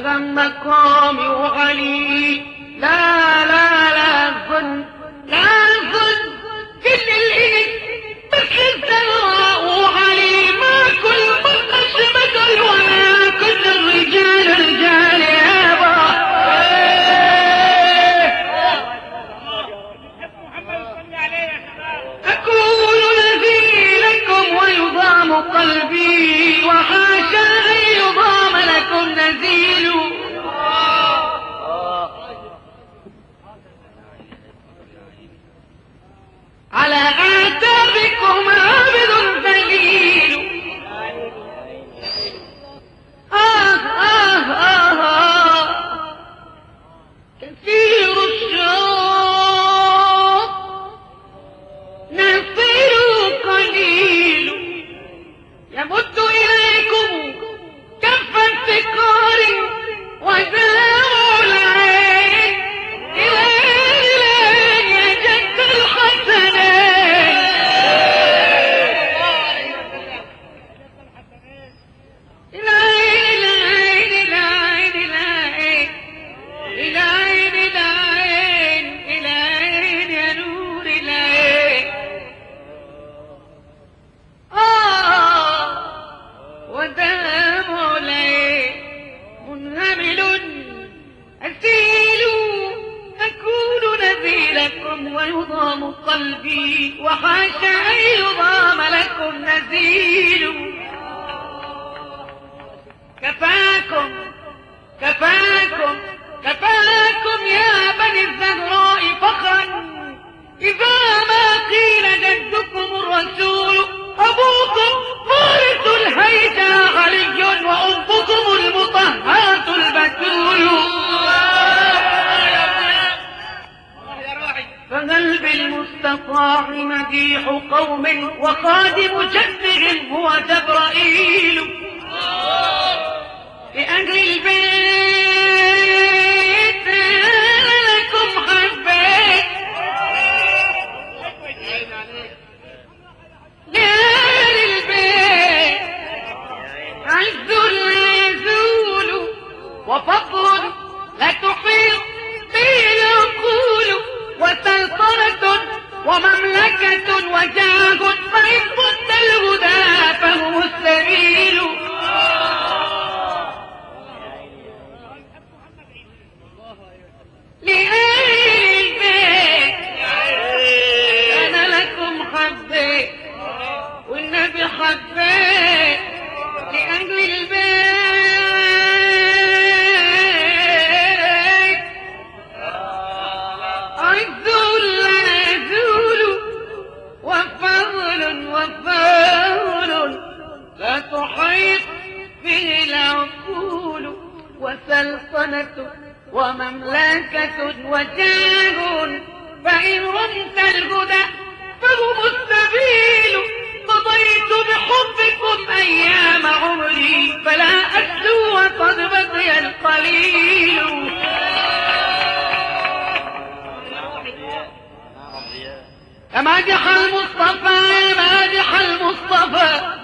بلغ مقامي وعلي. لا لا لا ظن، لا ظن كل الإنس مثل الزهراء وعلي. ما كل مرقص بدل ولا كل الرجال رجال يابا. أكون نزيلكم ويضام قلبي، وحاشا أن يضام لكم نزيل. على أعتابكم عابد ذليل. آه آه آه آه كثير الشوق نصير قليل. يمد إليكم كف افتقار وداع العين. إلى يا جد الحسنين. العين العين العين العين العين العين العين يا نور العين. ودمع العين منهمل أسيل. أكون نزيلكم ويضام قلبي، وحاشا أن يضام لكم نزيل. كفاكم كفاكم كفاكم يا بني الزهراء فخرا. إذا ما قيل جدكم الرسول، أبوكم فارس الهيجا علي، وأمكم المطهرة البتول. فهل بالمستطاع مديح قوم وخادم جدهم هو جبرائيل. لأهل البيت لكم حبيت، لأهل البيت عز لا يزول، وفضل لا تحيط به العقول، وسلطنة ومملكة وجاه، فإن ضد الهدى فهم السبيل. لأهل البيت أنا لكم حبيت، والنبي حبيت. لأهل البيت عز لا يزول، وفضل وفضل لا تحيط به العقول، وسلطنة ومملكة وجاه، فإن رمت الهدى فهم السبيل. قضيت بحبكم أيام عمري، فلا أسلو وقد بقي القليل. مادح المصطفى، مادح المصطفى.